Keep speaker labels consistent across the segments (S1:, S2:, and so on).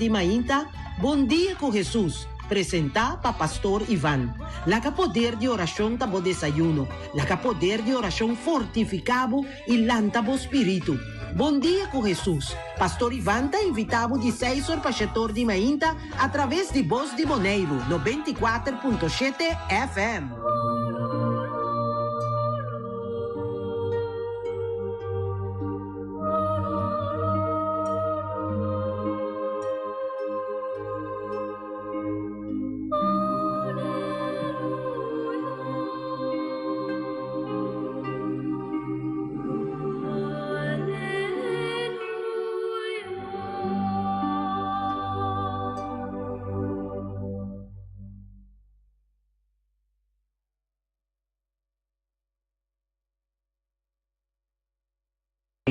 S1: di mainta, Bon Dia ku Hesus, presentá pa Pastor Ivan. Laga poder di orashon ta bo desayuno. Laga poder di orashon fortifiká bo i lanta bo spiritu. Bon Dia ku Hesus, Pastor Ivan ta invitá bo di seis or pa shetor di mainta atraves di Bos di Boneiru 94.7 FM.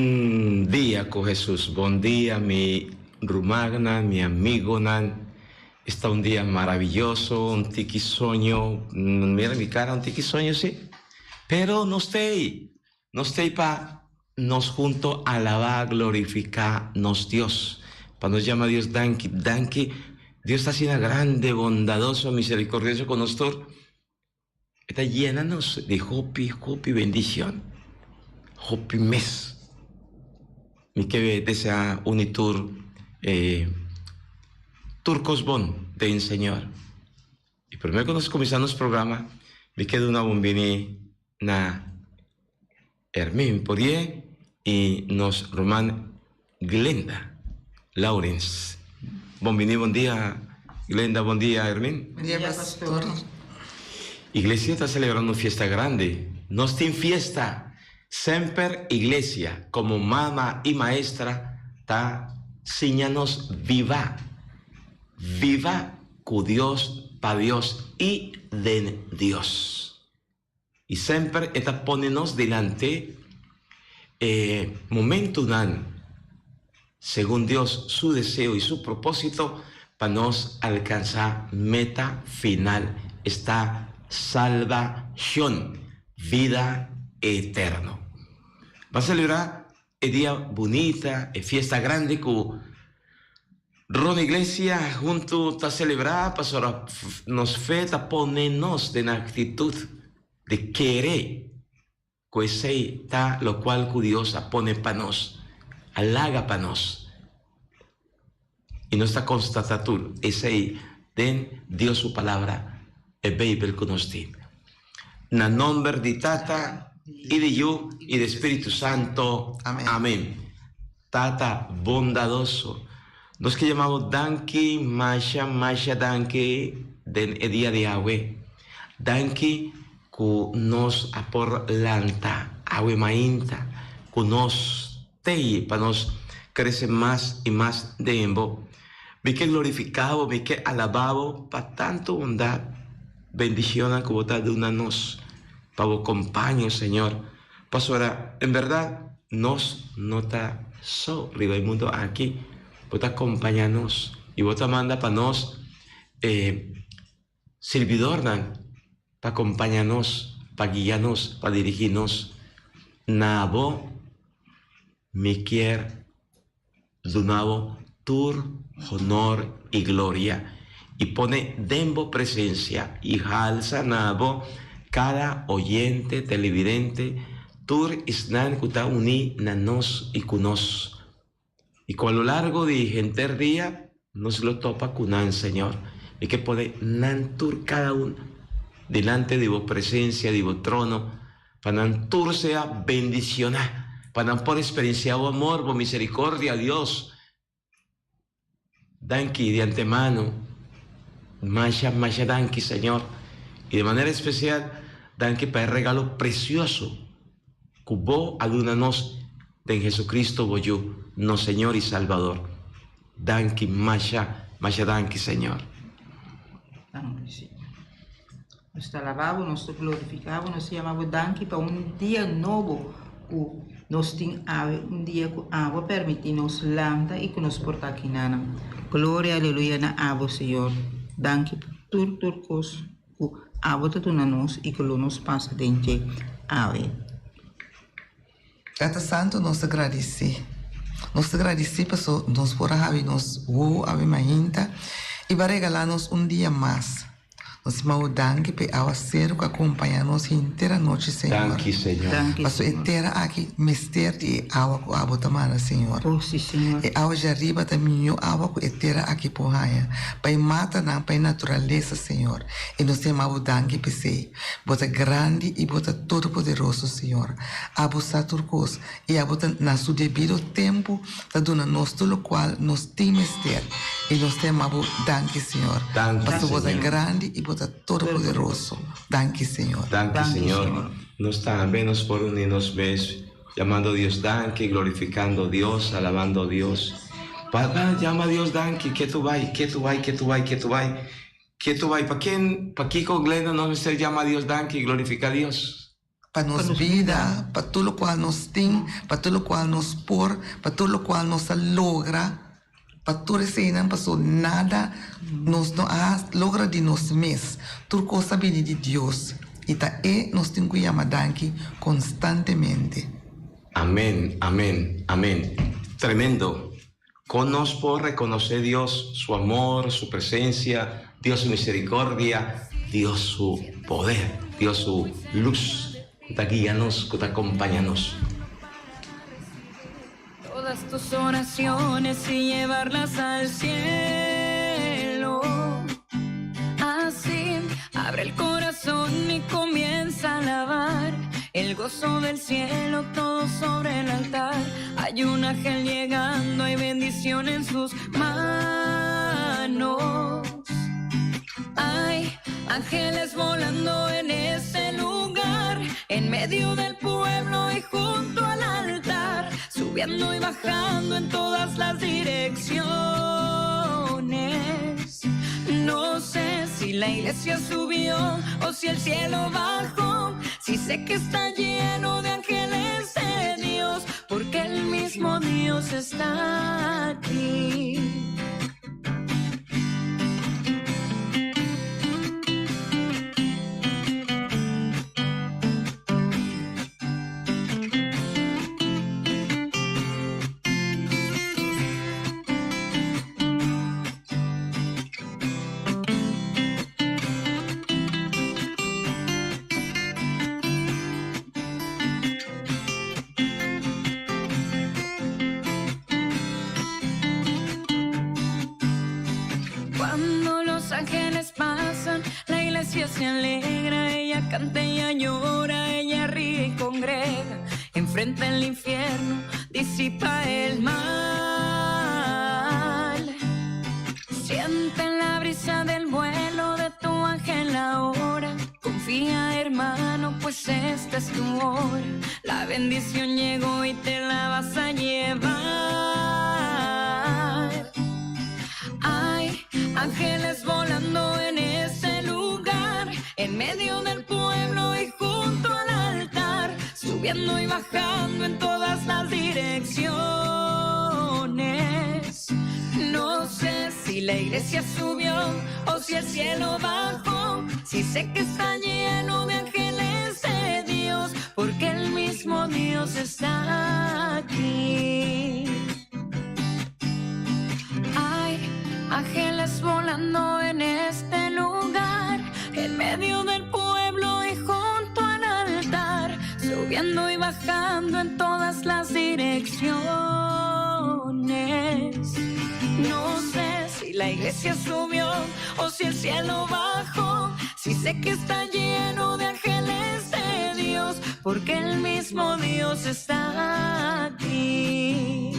S2: Bon dia ku Hesus, bon dia mi rumannan, mi amigonan. Esta un dia maraviyoso, un tiki soño, mira mi cara un tiki soño si, pero nos t'ey, nos t'ey pa nos hunto alaba, glorifica nos Dios, pa nos yama Dios danki, danki, Dios ta asina grande, bondadoso, misericordioso ku nos tur. E ta yena nos di hopi, hopi bendicion. Hopi mes. Mi ke desea uni tur e tur cos bon den Señor. Y prome cu nos cuminsa nos programa, mi ke duna un bini na Hermin Pourier y nos ruman Glenda Laurens. Bon bini, bon dia Glenda, bon dia Hermin.
S3: Bon dia pastor.
S2: Iglesia ta celebrando un fiesta grandi. Nos tin fiesta. Semper iglesia como mama y maestra ta siña nos biba. Biba cu Dios, pa Dios y den Dios. I semper e ta pone nos dilanti e momentunan segun Dios su deseo i su propósito pa nos alkansá meta final, esta salbashon, bida eterno. Ban selebrá E dia bunita, e fiesta grandi ku rond iglesia huntu ta selebrá pasobra nos fe ta pone nos den aktitut di kere ku esei ta lokual ku Dios a pone pa nos, a laga pa nos. I nos ta konstatá tur esei den Dios su Palabra, e Beibel ku nos tin. Na nomber di Tata i di Yu i di Spiritu Santo. Amen. Tata bondadoso, nos ke yama bo danki, masha, masha danki den e dia di awe. Danki ku nos a por lanta awe mainta, ku nos Tei pa nos krese mas i mas den bo. Mi ke glorifiká bo, mi ke alabá bo pa tantu bondat, bendishonnan ku bo ta duna nos pa bo kompaño, Señor. Pasobra en bèrdat nos no ta so riba e mundu aki, bo ta kompañá nos i bo ta manda pa nos e sirbidornan pa kompañá nos, pa guia nos, pa dirigí nos. Na bo mi kier duna bo tur honor i gloria i pone den bo presensia i halsa na bo kada oyente, televidente, tur esnan ku ta uní na nos i ku nos. I ku a lo largo di henter dia nos lo topa ku nan, Señor. Mi ke pone nan tur kada un delante di bo presensia, di bo trono, pa nan tur sea bendicioná, pa nan por experienciá bo amor, bo misericordia, Dios. Danki di antemano. Masha, masha danki, Señor. I di manera especial, danki pa e regalo precioso ku bo a duna nos den Jesucristo bo Yu, nos Señor i Salbador. Danki, masha, masha danki, Señor.
S3: Danki, Señor. Nos ta alabá bo, nos ta glorifiká bo, nos ta yama bo danki pa un dia nobo ku nos tin awe, un dia ku abo a permití nos lanta i ku nos por ta aki nanan. Gloria, aleluya na abo, Señor. Danki pa tur tur kos ku abo ta duna nos i ku lo nos pasa den dje awe.
S4: Tata Santu nos ta gradisí. Nos ta gradisí paso nos por a habi nos wowo awe mainta i bo a regalá nos un dia mas. Nos stima bo danki pa e awaseru ku a kompañá nos henter anochi, Señor.
S2: Danki, Señor.
S3: Danki,
S4: Paso e
S3: Señor.
S4: tera aki mester di e awa ku abo ta manda, Señor.
S3: Oh, sí, Señor.
S4: E awa djariba ta mihó awa ku e tera aki por haña, pa e matanan, pa e naturalesa, Señor. I nos ta yama bo danki p'esei. Bo ta grandi i bo ta todopoderoso, Señor. Abo sa tur kos, i abo ta na su debido tempu ta duna nos tur lokual nos tin mester. I nos ta yama bo danki, Señor,
S2: Danki,
S4: pasobra bo ta
S2: Señor.
S4: grandi i bo ta todopoderoso. Danki, Señor.
S2: Danki,
S3: Danki,
S2: Señor.
S3: Señor.
S2: Nos tambe nos por uni nos mes yamando Dios danki, glorificando Dios, alabando Dios. Papá, yama Dios danki, ketu bai, ketu bai, ketu bai, ketu bai, ketu bai. Pa ken, pakiko Glenda nos mester yama Dios danki, glorifica Dios?
S4: Pa nos bida, pa tur lokual nos tin, pa tur lokual nos por, pa tur lokual nos a logra, pa tur eseinan paso nada nos no a logra di nos mes. Tur kos a bini di Dios i ta E nos tin ku yama danki konstantemente.
S2: Amen, amen, amen. Tremendo. Kon nos por rekonosé Dios su amor, su presensia, Dios su misericordia, Dios su poder, Dios su lus ku ta guia nos, ku ta kompaña nos?
S5: Todas tus oraciones y llevarlas al cielo. Así abre el corazón y comienza a alabar. El gozo del cielo todo sobre el altar. Hay un ángel llegando, hay bendición en sus manos. Hay ángeles volando en ese lugar, en medio del pueblo y junto al altar, subiendo y bajando en todas las direcciones. No sé si la iglesia subió o si el cielo bajó, si sé que está lleno de ángeles de Dios, porque el mismo Dios está aquí. Cuando los ángeles pasan, la iglesia se alegra, ella canta, ella llora, ella ríe y congrega, enfrenta el infierno, disipa el mal. Siente la brisa del vuelo de tu ángel ahora. Confía, hermano, pues esta es tu hora. La bendición llegó y te la vas a llevar. Hay ángeles volando en ese lugar, en medio del pueblo y junto al altar, subiendo y bajando en todas las direcciones. No sé si la iglesia subió o si el cielo bajó, si sé que está lleno de ángeles de Dios, porque el mismo Dios está aquí. Hay ángeles volando en este lugar, en medio del pueblo y junto al altar, subiendo y bajando en todas las direcciones. No sé si la iglesia subió o si el cielo bajó, si sé que está lleno de ángeles de Dios, porque el mismo Dios está aquí.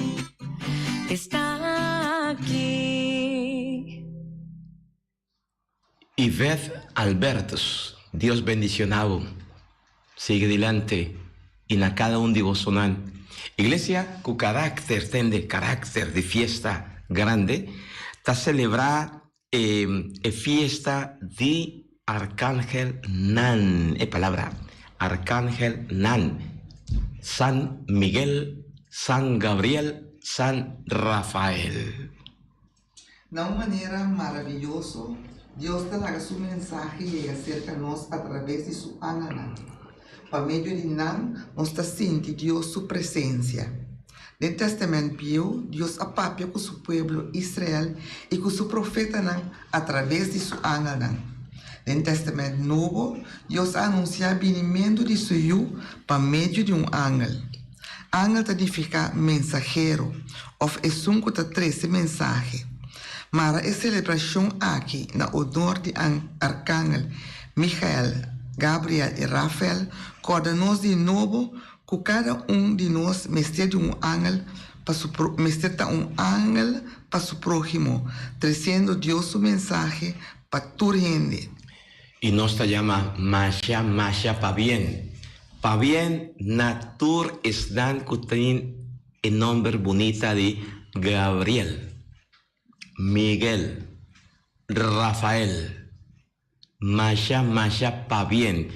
S5: Está aquí.
S2: Iveth Albertus, Dios bendiciona bo. Sigui dilanti y na cada un di bosonan. Iglesia cu carácter, tende, carácter di fiesta grande, ta celebra e e fiesta di Arcángel Nan, e palabra Arcángel Nan, San Miguel, San Gabriel, San Rafael.
S4: Na un manera maraviyoso, Dios ta laga su mensahe yega serka nos atraves di su angelnan. Pa medio di nan, nos ta sinti Dios su presensia. Den Tèstamènt Bieu, Dios a papia ku su pueblo Israel i ku su profetanan atraves di su angelnan. Den Tèstamènt Nobo, Dios a anunsiá binimentu di su Yu pa medio di un angel. Angel ta nifiká mensahero òf esun ku ta trese mensahe. Mara e selebrashon aki na onor di arkangel Michael, Gabriel i Rafael kòrda nos di nobo ku kada un di nos mester di un angel pa su mester ta un angel pa su próhimo, tresiendo Dios su mensahe pa tur hende.
S2: I nos ta yama masha masha pabien. Pabien na tur esnan ku tin e nomber bunita di Gabriel, Miguel, Rafael. Masha masha pabien.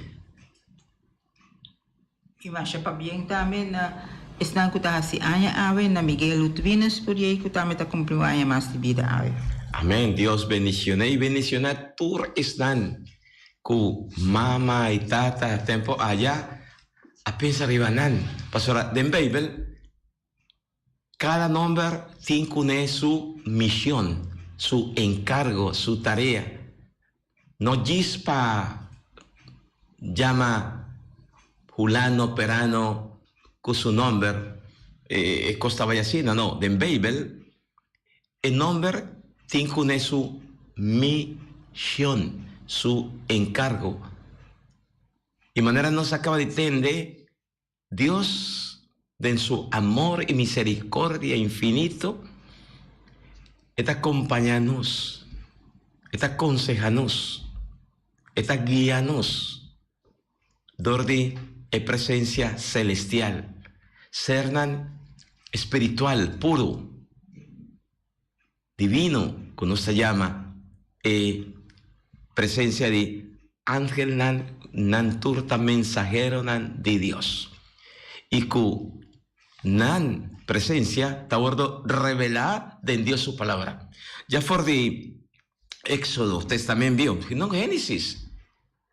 S3: I masha pabien tambe na esnan ku ta hasi aña awe, na Miguel Lutwinus Puriey ku tambe ta kumpli un aña mas di bida awe.
S2: Amen Dios bendiciona y bendiciona tur esnan cu mama y tata tempo aya a pensa riba nan pasobra den Bijbel Cada nomber tin cune su mision, su encargo, su tarea. No djis pa jama hulano, perano cu su nomber, e cos ta bay asina, no. Den Bijbel e nomber tin cune su mision, su encargo. Y manera nos a caba di tende, Dios, den su amor i misericordia infinito, e ta compaña nos, e ta conseha nos, e ta guia nos dor di e presencia celestial, sernan espiritual puro, divino, cu nos ta yama e presencia di angelnan, nan tur ta mensaheronan di Dios, y cu nan presencia ta wordo revela den Dios su Palabra. Ya for di Exodo, Testament Bieu, no Genesis,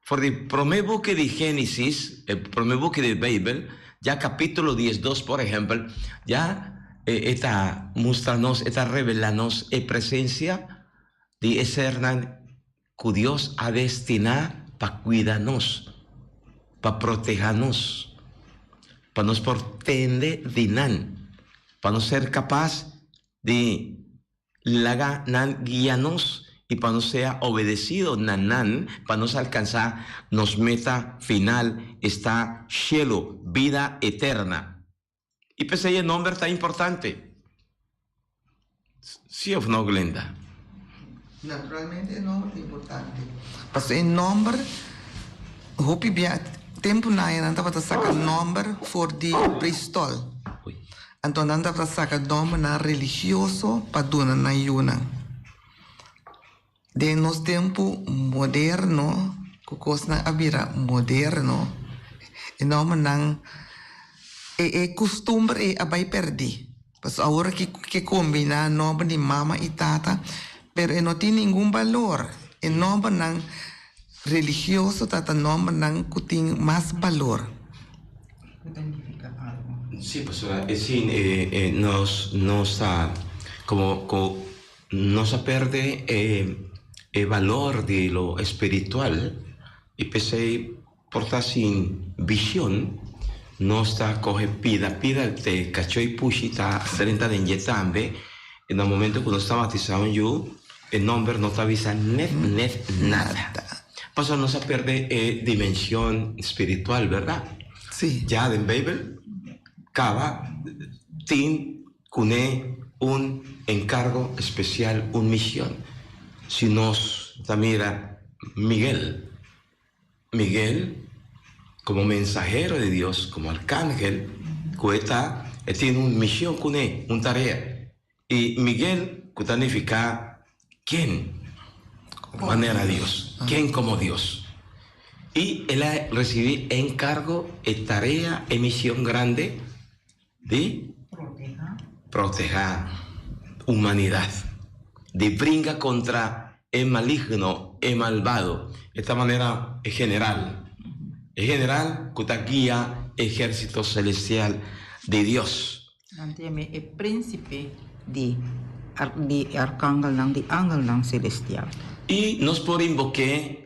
S2: For di promé buki di Génesis, e promé buki di Beibel, ya kapítulo diesdos por ehèmpel, ya e ta mustra nos, e ta revelá nos e presensia di e sernan ku Dios a destiná pa kuida nos, pa protehá nos, pa nos por tende di nan, pa nos ser kapas di Laga nan guia nos i pa nos sea obedecido na nan pa nos alcansa nos meta final, esta cielo, bida eterna. I p'esei e nomber ta importante. Si of no, Glenda?
S4: Naturalmente e nomber ta importante. Pasobra e nomber hopi bia tempu nan nan tabata saka nomber for di Bristol. Anto nan tabata saka nombernan religioso pa duna nan yunan. Den nos tempu moderno ku kosnan a bira moderno e nombernan e e kustumber ei a bai pèrdí. Pasobra awor aki ke kombiná nomber di mama i tata, pero e no tin ningun balor. E nombernan religioso ta ta nombernan ku tin mas balor.
S3: Ku ta nifiká algu.
S2: Sí, pasobra e sin e nos nos ta komo ku nos a pèrdè e e balor di lo espiritual i p'esei Por ta sin vision nos ta coge pida pida te cacho y pushi ta drenta den dje tambe y na momento cu nos ta batisa un yu e nomber no ta bisa net net nada pasobra nos a perde e dimension spiritual berdad?
S4: Sí.
S2: Ya den Bijbel caba tin cune un encargo especial un mision si nos ta mira Miguel Miguel, komo mensahero di Dios, komo arkangel ku e ta, e tin un mishon kuné, un tarea. I Miguel, ku ta nifiká ken manera Dios, ken komo Dios. I el a risibí enkargo, e tarea, e mishon grande di protehá humanidat, di bringa kontra e maligno, e malbado. E ta manera e general, e general ku ta guia e ehérsito selestial di Dios.
S3: Nan ta yam'é e prínsipe di di e arkangelnan, di angelnan selestial.
S2: I nos por inbok'é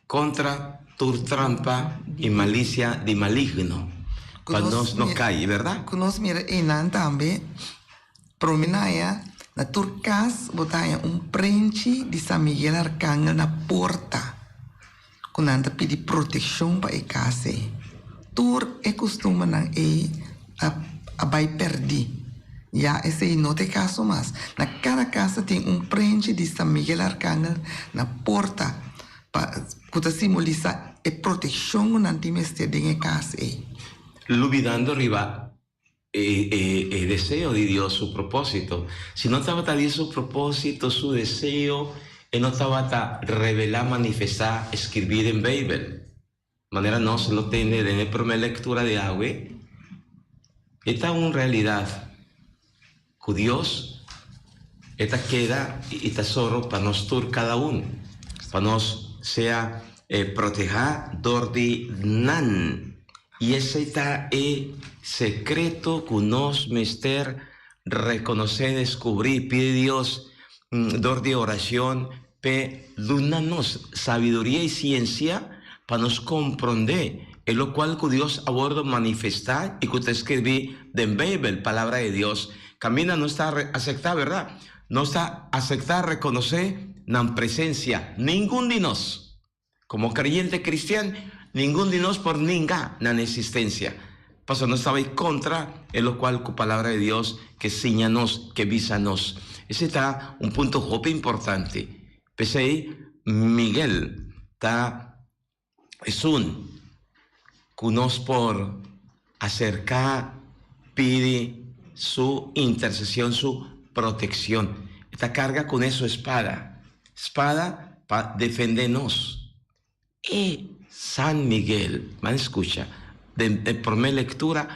S2: kontra tur trampa i malisia di maligno, pa nos no kai, bèrdat?
S4: Ku nos mira einan tambe, promé naya na tur kas bo ta haña un prenchi di San Miguel Arkangel na porta, ku nan ta pidi protekshon pa e kas ei. Tur e kustumbernan ei a a bai pèrdí. Ya esei no ta e kaso mas. Na kada kas ta tin un prenchi di San Miguel Arkangel na porta pa ku ta simbolisá e protekshon ku nan tin mester den e kas ei.
S2: Lubidando riba e e e deseo di Dios, su propósito. Si no tabata Dios su propósito, su deseo, e no tabata revelá, manifestá, skirbí den Beibel. Manera nos lo tende den e promé lektura di awe, e ta un realidat ku Dios e ta keda i ta sòru pa nos tur kada un, pa nos sea protehá dor di nan. I esei ta e sekreto ku nos mester rekonosé, deskubrí, pidi Dios dor di orashon p'e duna nos sabiduria i siensia pa nos komprondé e lokual ku Dios a wòrdu manifestá i ku ta skirbí den Beibel, Palabra di Dios. Kaminda nos ta asektá, bèrdat? Nos ta asektá, rekonosé nan presensia. Ningun di nos, komo kreyente kristian, ningun di nos por ninga nan eksistensia, pasobra nos ta bai kontra e lokual ku Palabra di Dios ke siña nos, ke bisa nos. Esei ta un punto hopi importante. P'esei Miguel ta esun ku nos por aserká pidi su intersesion, su protekshon. E ta karga kuné su espada, spada pa defendé nos. E San Miguel, ban skucha den e promé lektura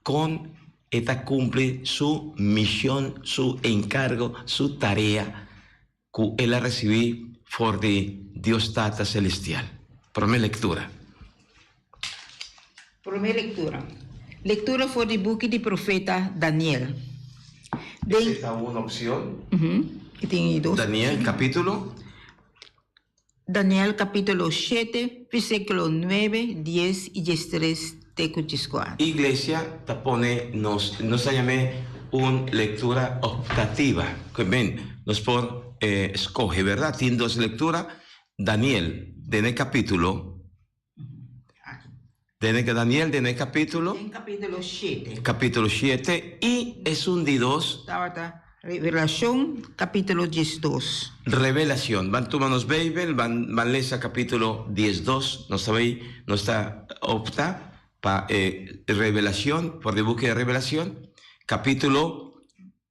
S2: kon e ta kumpli su mishon, su enkargo, su tarea ku el a risibí for di Dios Tata Selestial. Promé lektura.
S3: Promé lektura. Lektura for di buki di profeta Daniel. Den.
S2: Esei ta un opcion.
S3: E tin dos.
S2: Daniel capítulo.
S3: Daniel capítulo shete, versículo nuebe, dies i diestres te ku dieskuater.
S2: Iglesia ta pone nos, nos ta yam'é un lectura optativa, ke men nos por scoge, berdad? Tin dos lectura, Daniel den e capítulo. Den e Daniel den e capítulo.
S3: Den capítulo shete.
S2: Capítulo shete y esun di dos.
S3: Tabata Revelacion capítulo diesdos.
S2: Revelacion. Ban tuma nos Bijbel, ban ban lesa capítulo diesdos. Nos ta bay, nos ta opta pa e Revelacion, for di buki de Revelacion, capítulo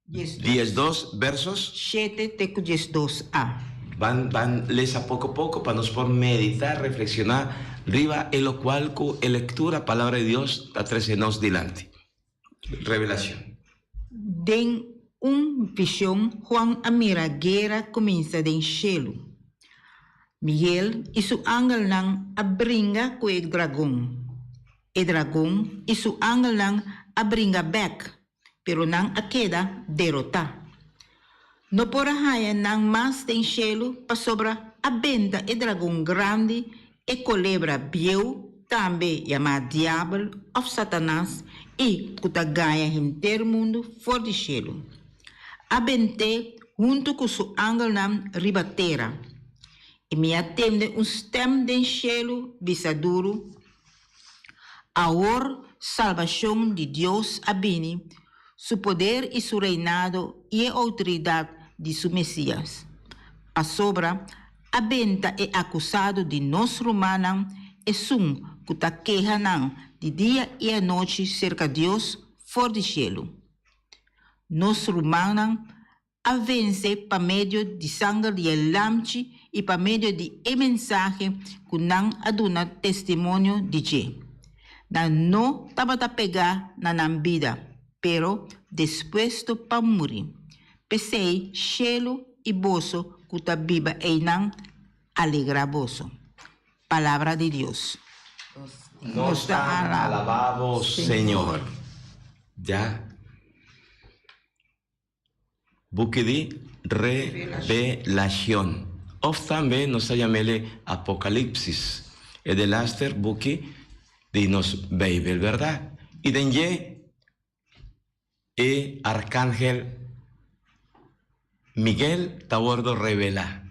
S2: 12 versos.
S3: Shete te ku 12 a.
S2: Ban ban lesa poko poko pa nos por meditá, reflekshoná riba e lokual ku e lektura Palabra di Dios ta trese nos dilanti. Revelashon.
S3: Den un vishon Juan a mira guera kuminsá den shelu. Miguel i su angelnan a bringa ku e dragon. E dragon i su angelnan a bringa bèk, pero nan a keda derotá. No por a haña nan mas den shelu pasobra a benta e dragon grandi, e kolebra bieu, tambe yamá Diabel òf Satanas i ku ta gaña henter mundu for di shelu. A bent'é huntu ku su angelnan riba tera. I mi a tende un stèm den shelu bisa duru, Awor salbashon di Dios a bini, su poder i su reinado i e outoridat di su Mesías. Pasobra a benta e akusado di nos rumannan, esun ku ta keha nan di dia i anochi serka Dios for di shelu. Nos rumannan a vense pa medio di sanger di e Lamchi i pa medio di e mensahe ku nan a duna testimonio di dje. Nan no tabata pegá na nan bida, pero dispuesto pa muri. P'esei shelu i boso ku ta biba einan, alegrá boso. Palabra di Dios.
S2: Nos ta alabá bo, Señor. Ya. Buki di Revelashon. Òf tambe nos ta yam'el Apokalipsis. E delaster buki di nos Beibel, bèrdat? I den dje e arkangel Miguel ta wòrdu revelá.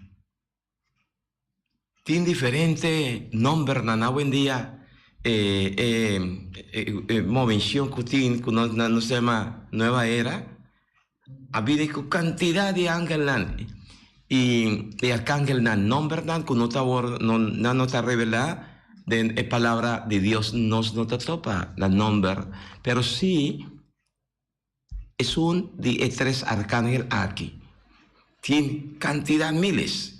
S2: Tin diferente nombernan awendia e e movencion cu tin cu nos nos ta yama nueva era a bini cu cantidad di angelnan y e arcangelnan nombernan cu no ta wor nan no ta revela den e palabra di Dios nos no ta topa nan nomber pero si Esun di e tres arkangel aki tin kantidat miles,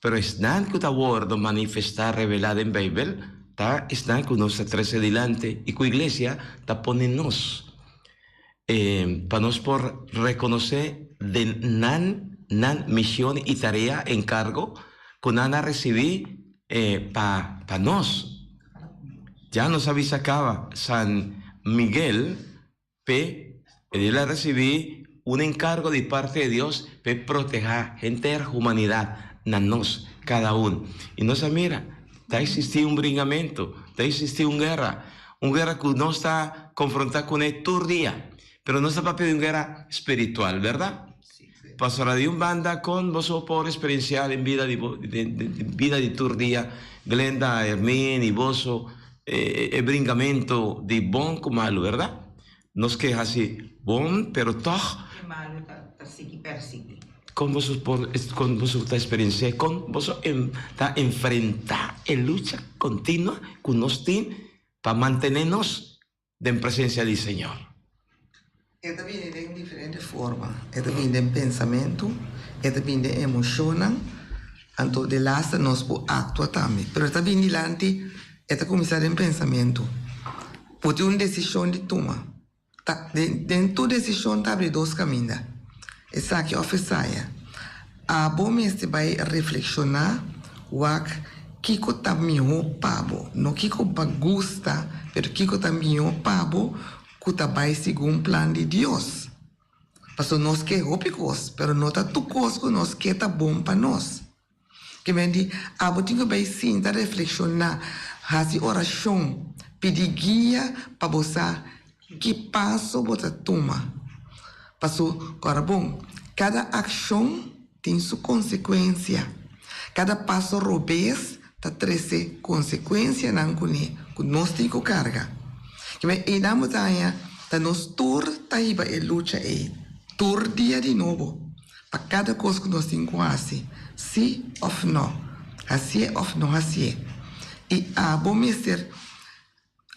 S2: pero esnan ku ta wòrdu manifestá, revelá den Beibel, ta esnan ku nos ta trese dilanti i ku iglesia ta pone nos pa nos por rekonosé den nan nan mishon i tarea, enkargo, ku nan a risibí pa pa nos. Ya nos a bisa kaba, San Miguel P'e, el a recibi un encargo di parte di Dios p'e proteha henter humanidad, na nos cada un. Y nos a mira, ta existi un bringamento, ta existi un guera, un guera cu nos ta confronta cune tur dia. Pero nos ta papia di un guera spiritual, berdad? Pasobra di un banda con boso por experiencia den bida di bida di tur dia, Glenda, Hermin y boso, e bringamento di bon cu malu, berdad? Nos ke haci bon, pero toch.
S3: E malu ta sigui persigui.
S2: Con boso por, con boso ta experiencia, con boso ta enfrenta e lucha continua cu nos tin pa mantene nos den presencia di Señor.
S4: E ta bini den diferente forma. E ta bini den pensamentu, e ta bini den emoshonnan, anto de laster nos por aktua tambe. Pero e ta bini dilanti, e ta kuminsá den pensamentu. Bo tin un desishon di tuma. Ta den den tur desishon ta abri dos kaminda, esaki òf esaya. Abo mester bai reflekshoná wak kiko ta mihó pa bo, no kiko bo a gusta, pero kiko ta mihó pa bo ku ta bai segun plan di Dios. Pasobra nos ke hopi kos, pero no ta tur kos ku nos ke ta bon pa nos. Ke men di, abo tin ku bai sinta reflekshoná, hasi orashon, pidi guia pa bo sa ki paso bo ta tuma. Paso, ora bon, kada akshon tin su konsekuensia. Kada paso robes ta trese konsekuensianan kuné ku nos tin ku karga. Ke men einan bo ta haña ta nos tur ta hiba e lucha ei tur dia di nobo. Pa kada kos ku nos tin ku hasi, sí òf nò, hasié òf no hasié. I abo mester,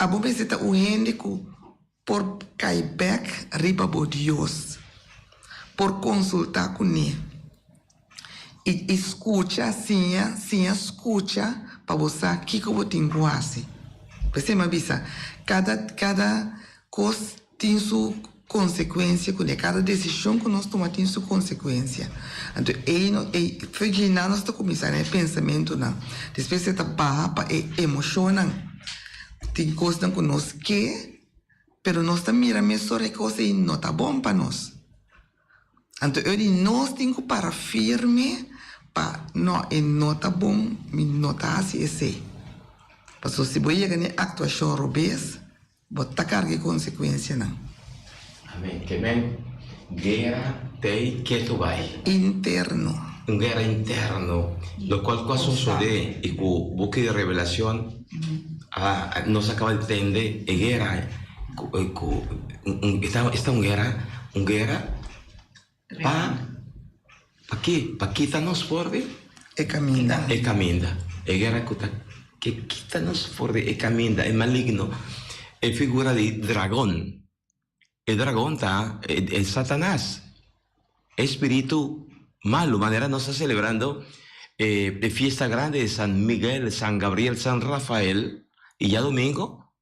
S4: abo mester ta un hende ku por kai bèk riba bo Dios, por konsultá kuné i i skucha, siña, siña skucha pa bo sa kiko bo tin ku hasi. P'esei mi a bisa, kada kada kos tin su konsekuensia kuné. Kada desishon ku nos tuma tin su konsekuensia. Anto ei no ei f'e nos ta kuminsá na e pensamentunan. Despues e ta baha pa e emoshonnan. Tin kosnan ku nos ke, pero nos ta mira mesora e kos ei no ta bon pa nos. Anto eu di nos tin ku para firme pa no e no ta bon, mi no ta hasi esei. Pasobra si bo yega na e aktuashon robes, Bo ta karga e konsekuensianan.
S2: Amen. Ke men guera tei ketu bai.
S4: Interno.
S2: Un guera interno, lokual ku a sosodé i ku Buki di Revelashon a nos a kaba di tende e guera ku ku esta un guera un guera pa pa ke pa kita nos for di
S4: E kaminda.
S2: E kaminda. E guera ku ta ke kita nos for di e kaminda, e maligno, e figura di dragon. E dragon ta e Satanas, e spiritu malu. Manera nos ta selebrando e fiesta grandi di San Miguel, San Gabriel, San Rafael, i djadumingo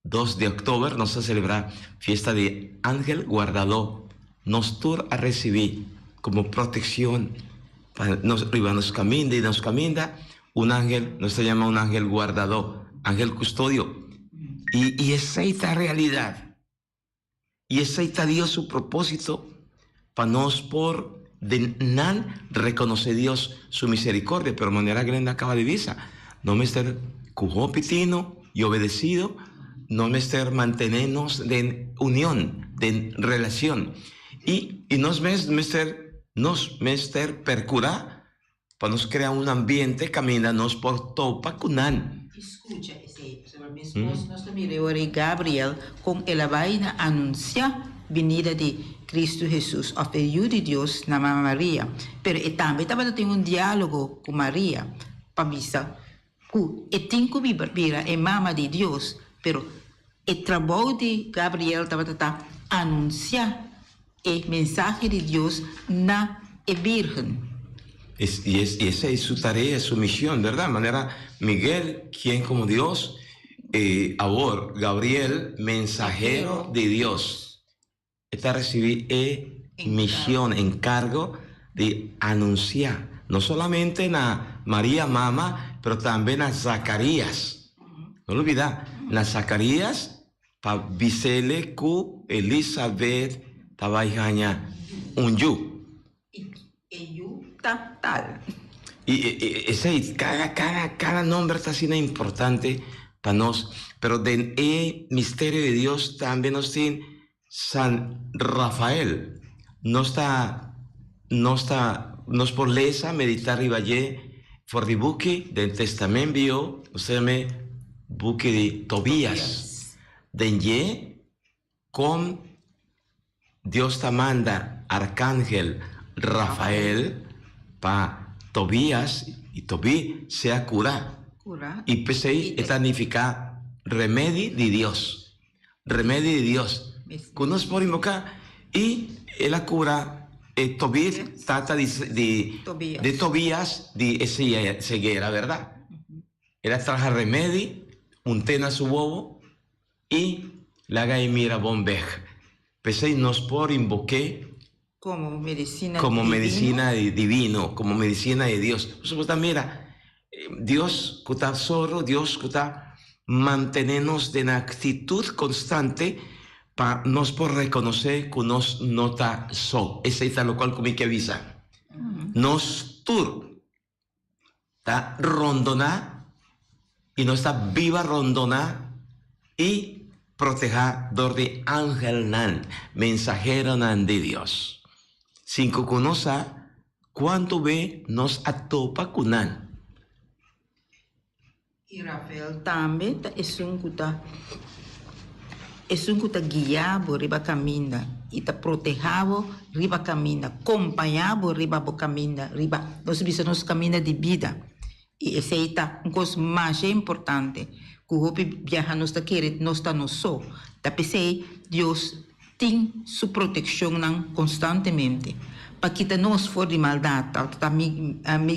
S2: Dos di oktober nos ta selebrá fiesta di Angel Guardadó. Nos tur a risibí komo protekshon pa nos riba nos kaminda i nos kaminda un angel, nos ta yama un angel guardadó, angel kustodio. I i esei ta realidat. I esei ta Dios su propósito. pa nos por den nan rekonosé Dios su misericordia. Pero manera Glenda kaba di bisa, no mester ku hopi tino i obedesido, no mester mantené nos den union, den relacion. I i nos mes mester nos mester perkurá pa nos krea un ambiente kaminda nos por topa ku nan.
S3: I skucha esei, pasobra meskos nos ta mira e ora ei Gabriel kon el a bai na anunsiá binida di Kristu Hesus òf e Yu di Dios na Mama Maria. Pero e tambe tabata tin un diálogo ku Maria pa bisa ku e tin ku bira e mama di Dios, pero e trabou di Gabriel tabata ta anunsiá e mensahe di Dios na e bírgen.
S2: Y esei su tarea, su mision, berdad? Manera Miguel, quien como Dios, y awor Gabriel, mensahero di Dios. E ta recibi e mision, encargo di anuncia, no solamente na Maria mama, pero tambe na Zacarias. No lubida, na Zacarias pa bisele cu Elisabet ta bay haña un yu.
S3: Y e yu ta tal.
S2: Y esey, cada, cada, cada nomber ta asina importante pa nos. Pero den e misterio di Dios tambe nos tin San Rafael. Nos ta, nos ta, nos por lesa, medita riba dje for di buki den Testament Bieu, nos ta yam'e buki di Tobias. Den dje Kon Dios ta manda Arkangel Rafael pa Tobias i Tobí sea kurá, i p'esei e ta nifiká remedi di Dios, remedi di Dios ku nos por invoká. I el a kura e Tobí, tata di di Tobias di e ceguera, bèrdat? El a traha remedi, unt'é na su wowo. I laga e mira bon bek. P'esei nos por inbok'é
S3: Komo medisina
S2: komo medisina divino, komo medisina di Dios. Pasobra bo ta mira, Dios ku ta zorro, Dios ku ta mantené nos den aktitut konstante pa nos por rekonosé ku nos no ta so. Esei ta lokual ku mi ke bisa. Nos tur ta rondoná i nos ta biba rondoná i protehá dor di angelnan, mensaheronan di Dios. Sin ku ku nos sa kuantu be nos a topa ku nan.
S3: I Rafael tambe ta esun ku ta esun ku ta guia bo riba kaminda i ta protehá bo riba kaminda, kompañá bo riba bo kaminda, riba nos bisa nos kaminda di bida. I esei ta un kos masha importante ku hopi biaha nos ta kere nos ta nos so. Ta p'esei Dios tin su protekshonnan konstantemente pa kita nos for di maldat, ta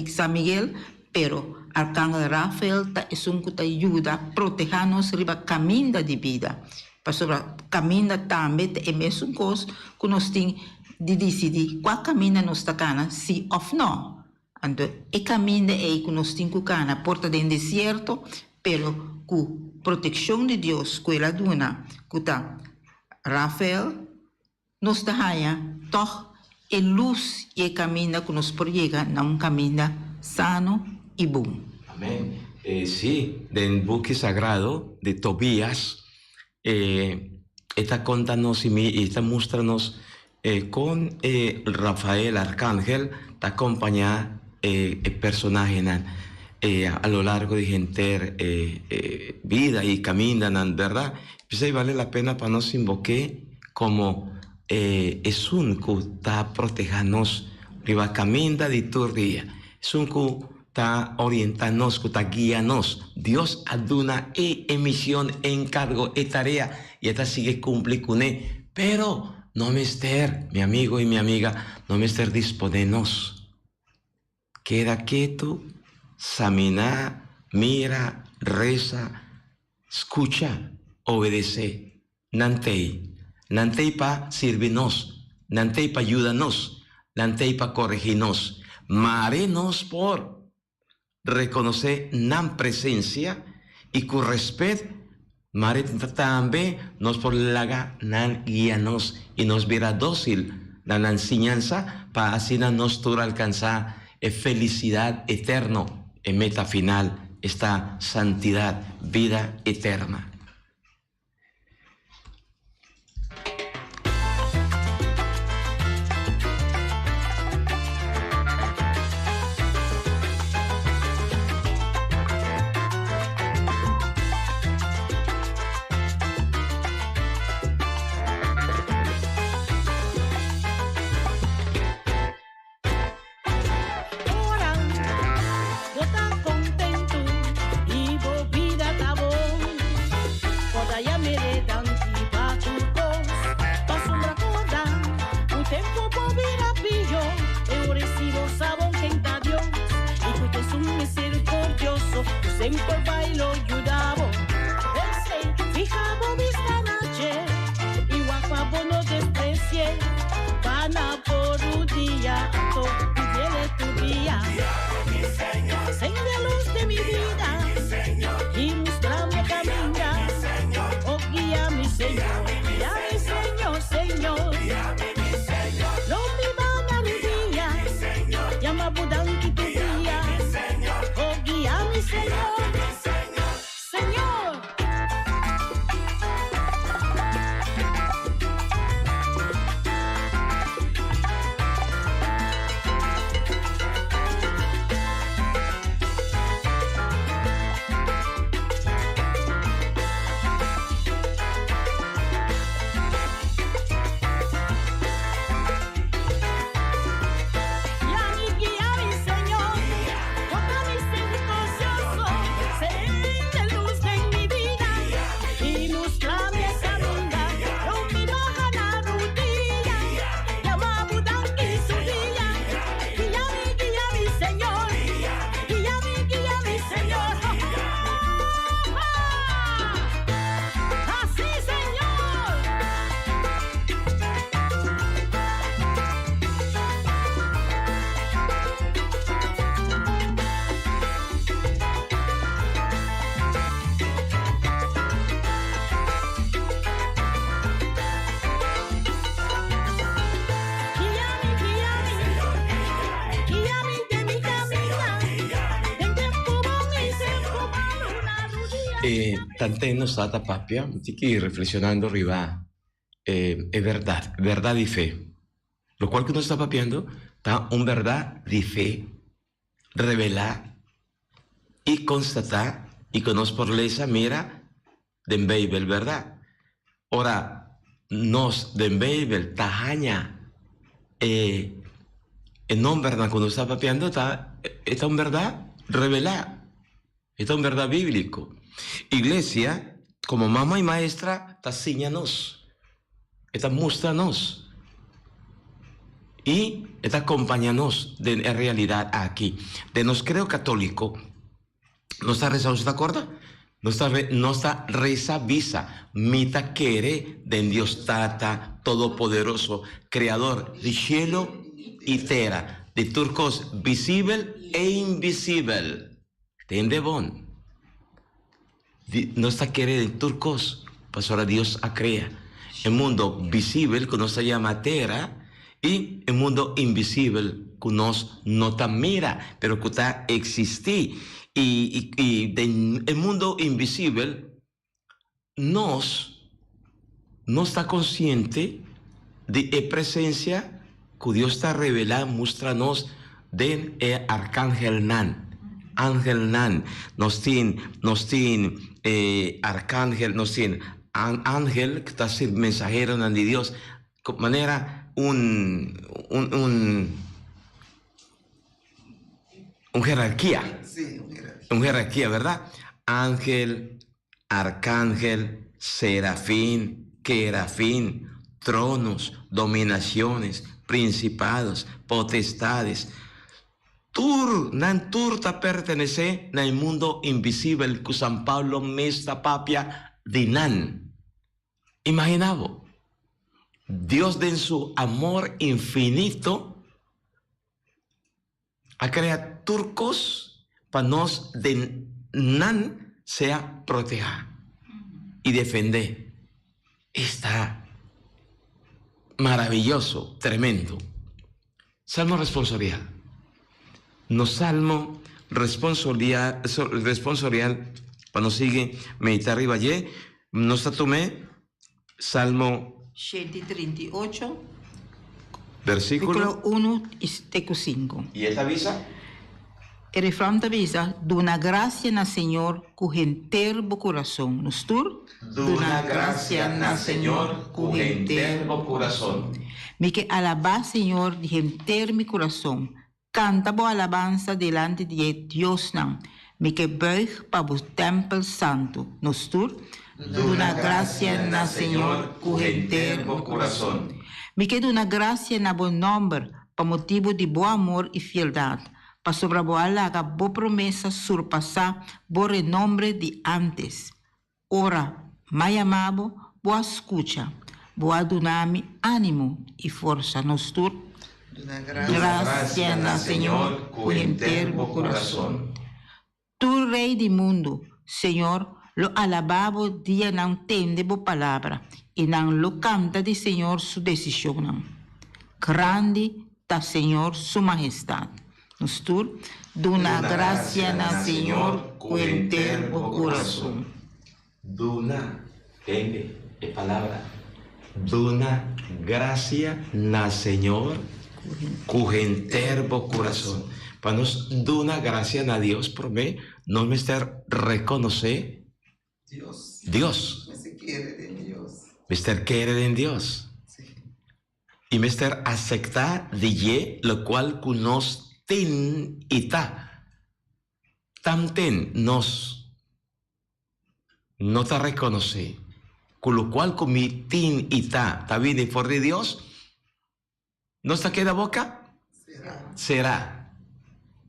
S3: San Miguel. Pero Arkangel Rafael ta esun ku ta yuda protehá nos riba kaminda di bida, pasobra kaminda tambe ta e mesun kos ku nos tin di disidí kua kaminda nos ta kana, sí òf nò. Anto e kaminda ei ku nos tin ku kana por ta den desierto, pero ku protekshon di Dios ku el a duna, ku ta Rafael, Nos ta haña tòg e lus i e kaminda ku nos por yega na un kaminda sano i bon.
S2: Amén. Sí, den buki sagrado di Tobias, e ta konta nos i ta mustra nos kon e Rafael, arkangel, ta kompañá e personahenan a lo largo di henter e bida i kamindanan, bèrdat? P'esei bale la pena pa nos inbok'é Komo e esun ku ta protehá nos riba kaminda di tur dia, esun ku ta orientá nos, ku ta guia nos. Dios a duna e e mision, e enkargo, e tarea, i e ta sigui kumpli kuné. Pero no mester, mi amigo i mi amiga, no mester disponé nos. Keda ketu, saminá, mira, resa, skucha, obedesé. Nan t'ei. Nan t'ei pa sirbi nos. Nan t'ei pa yuda nos. Nan t'ei pa koregí nos. Mare nos por rekonosé nan presensia i ku rèspèt, mare tambe nos por laga nan guia nos i nos bira dósil. na nan siñansa pa asina nos tur alkansá e felisidat eterno, e meta final esta santidat, bida eterna.
S5: Ora bo ta kontentu i bo bida ta bon, Kòrda ya mere danki pa tur kos. Pasobra kòrda ku tempu por bira pió, e ora si bo sa bon ken ta Dios i ku ta esun miserikordioso ku semper bai lo yuda bo. P'esei, fiha bo bista na dje i wak pa bo no despresi'é. Pa na por un dia anto pidiele tu guia. Sende luz den mi bida i mustra mi e caminda. Oh guia mi Señor, guia mi Señor, Señor. Lo mi ba na rudia, yama bo danki tur dia. Oh guia mi Señor, Señor.
S2: E tanten nos tata papia, mi tin ki reflexionando riba e berdad, berdad di fe. Locual cu nos ta papiando ta un berdad di fe revelá i konstatá i ku nos por lesa, mira, den Beibel, bèrdat? Ora nos den Beibel ta haña e e nombernan ku nos ta papiando ta e ta un bèrdat revelá, e ta un bèrdat bíbliko. Iglesia komo mama i maestra ta siña nos. E ta mustra nos i e ta kompaña nos den e realidat aki. Den nos kreo katóliko nos ta resa, boso ta korda? Nos ta nos ta resa bisa, Mi ta kere den Dios Tata Todopoderoso, Kreador di shelu i tera, di tur kos visibel e invisibel. Tende bon. Nos ta kere den tur kos, pasobra Dios a krea e mundo visibel ku nos ta yama tera i e mundo invisibel ku nos no ta mira pero ku ta eksistí. I den e mundo invisibel nos no ta konsiente di e presensia ku Dios ta revelá, mustra nos den e arkangelnan. Angelnan. Nos tin, nos tin e arkangel, nos tin angel ku ta sirbi mensaheronan di Dios, manera un, un, un, un herarkia.
S4: Sí, un herarkia.
S2: Un herarkia, bèrdat? Angel, Arcángel, serafín, querafín, tronos, dominaciones, principados, potestades, tur nan tur ta pertenesé na e mundo invisibel ku San Pablo mes ta papia di nan. Imaginá bo, Dios den su amor infinito A krea tur kos pa nos den nan sea protehá i defendé. Esta. Maravilloso, tremendo. Salmo responsorial. Nos salmo responsorial, responsorial pa nos sigui meditá riba dje, nos ta tum'é Salmo.
S3: 138,
S2: Versíkulo.
S3: versíkulo unu i te ku sinku.
S2: I e ta bisa.
S3: E refran ta bisa, Duna grasia na Señor ku henter bo kurason. Nos tur?
S2: Duna grasia na Señor ku henter bo kurason.
S3: Mi ke alabá Señor di henter mi kurason. Kanta bo alabansa dilanti di e diosnan. Mi ke buig pa bo tèmpel santu. Nos tur?
S2: Duna grasia na Señor ku henter bo kurason.
S3: Mi ke duna grasia na bo nòmber pa motibu di bo amor i fieldat. Pasobra bo a laga bo promesa surpasá bo renombre di ántes. Ora m'a yamá bo, bo a skucha. Bo a duna mi ánimo i forsa. Nos tur.
S4: Duna
S3: grasia na Señor ku henter bo kurason. Tur rei di mundu, Señor, lo alabá bo dia nan tende bo palabra, i nan lo kanta di Señor su desishonnan. Grandi ta Señor su mahestat. Nos tur, duna grasia na Señor ku henter bo kurason.
S2: Duna, tende e palabra, duna grasia na Señor ku henter bo kurason. Pa nos duna grasia na Dios promé nos mester rekonosé Dios.
S4: Mester kere den Dios.
S2: Mester kere den Dios. I mester asektá di dje lokual ku nos tin i ta. Tanten nos no ta rekonosé ku lokual ku mi tin i ta ta bini for di Dios, nos ta keda boka será.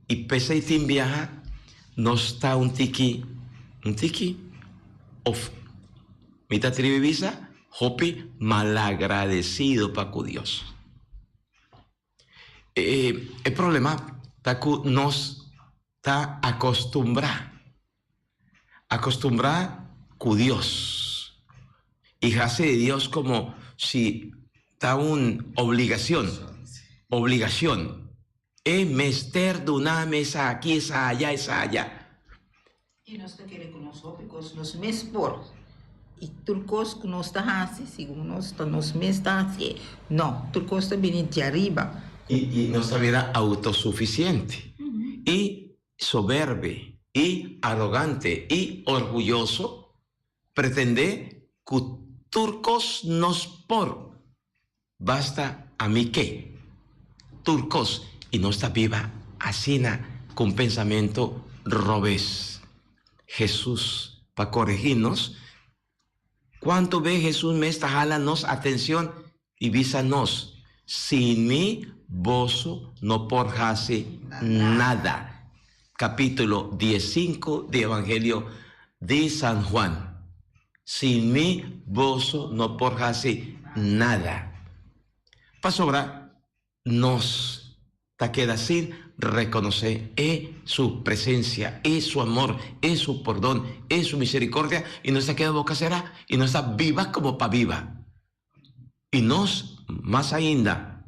S2: I p'esei tin biaha nos ta un tiki, un tiki òf mi ta tribi bisa hopi malagradesido pa ku Dios. E problema ta ku nos ta akostumbrá, akostumbrá ku Dios i hasi di Dios komo si ta un obligashon, obligashon. E mester duna mi esaki, esaya, esaya.
S3: I nos ta kere ku nos hopi kos nos mes por. I tur kos ku nos ta hasi, segun nos, ta nos mes ta hasié. No, tur kos ta bini di ariba.
S2: I nos ta bira autosufisiente i soberbe i arogante i orguyoso, pretendé ku tur kos nos por. Basta ami ke tur kos i nos ta biba asina ku un pensamentu robes. Hesus pa koregí nos. Kuantu be Hesus mes ta hala nos atenshon i bisa nos, Sin mi boso no por hasi nada. Kapítulo diesinku di Evangelio di San Juan. Sin mi boso no por hasi nada. Pasobra nos ta keda sin rekonosé e su presensia, e su amor, e su pordon, e su miserikordia, i nos ta keda boka será i nos ta biba komo pa biba. I nos, mas ainda,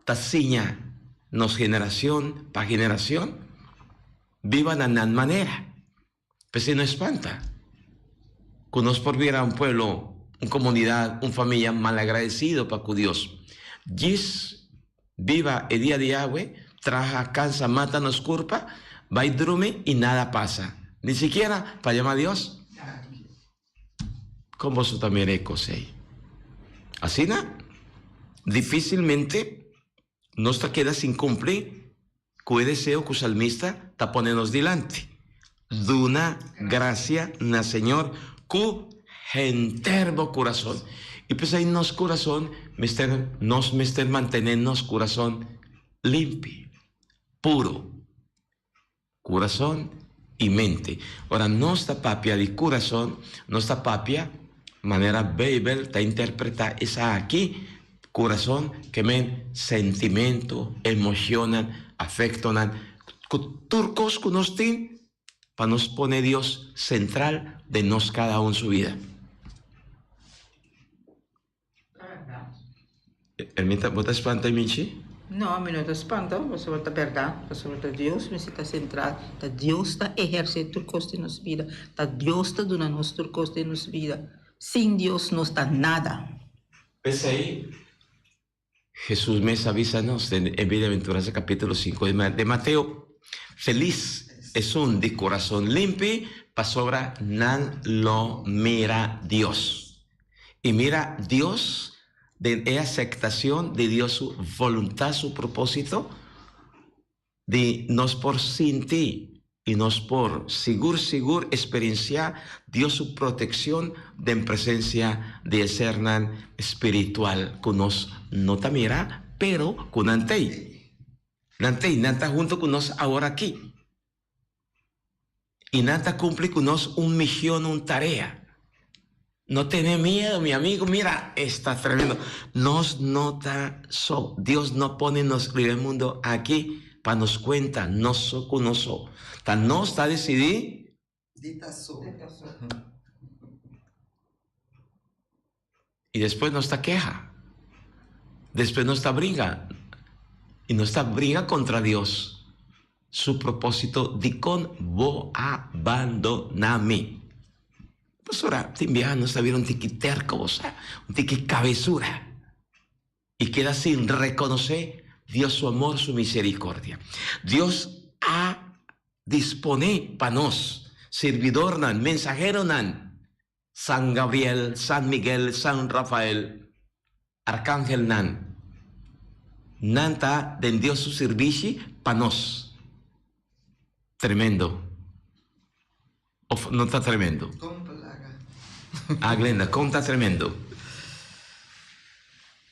S2: ta siña nos generacion pa generacion biba na nan manera. P'esei no espanta cu nos por bira un pueblo, un comunidad, un familia malagradecido pa cu Dios. Djis biba e dia di awe, traha, cansa, mata nos curpa, bay drumi y nada pasa. Ni sikiera pa yama Dios. Kon boso ta mira e kos ei? Asina, difísilmente nos ta keda sin kumpli ku e deseo ku salmista ta pone nos dilanti, Duna grasia na Señor ku henter bo kurason. I p'esei nos kurason mester, nos mester mantené nos kurason limpi, puru. Kurason i mente. Ora nos ta papia di kurason, nos ta papia manera Beibel ta interpretá esaki, kurason ke men sentimentu, emoshonnan, afektonan, ku tur kos ku nos tin pa nos pone Dios sentral den nos kada un su bida.
S3: Ta bèrdat.
S2: Ermita, bo ta spanta Michi?
S3: No, mi no ta spanta, pasobra ta bèrdat, pasobra ta Dios mester ta sentral, ta Dios ta ehersé tur kos den nos bida, ta Dios ta duna nos tur kos den nos bida. Sin Dios nos ta nada.
S2: P'esei, Hesus mes a bisa nos den e Bienaventuransa kapítulo sinku di Mateo, Felis esun di kurason limpi, pasobra nan lo mira Dios. I mira Dios den e aceptacion di Dios su voluntad, su propósito, di nos por sinti y nos por sigur sigur experiencia Dios su proteccion den presencia di e sernan spiritual cu nos no ta mira, pero cu nan t'ey. Nan t'ey, nan ta hunto cu nos awor aki. I nan ta cumpli cu nos un mision, un tarea. No tene miedo, mi amigo, mira, esta tremendo. Nos no ta so. Dios no pone nos riba e mundo aki pa nos cuenta, nos so cu nos so. Ta nos ta decidi.
S4: Di ta so.
S2: I despues nos ta keha. Despues nos ta bringa. I nos ta bringa kontra Dios su propósito dikon bo a bandoná mi. Pastora, tin biaha nos ta bira un tiki terko, bo sa, un tiki kabesura. I keda sin rekonosé Dios su amor, su miserikordia. Dios a disponé pa nos, sirbidornan, mensaheronan, San Gabriel, San Miguel, San Rafael, arkangelnan, nan ta den Dios su sirbishi pa nos. Tremendo. Of no ta tremendo?
S4: Kon palaga.
S2: Ah, Glenda, kon ta tremendo?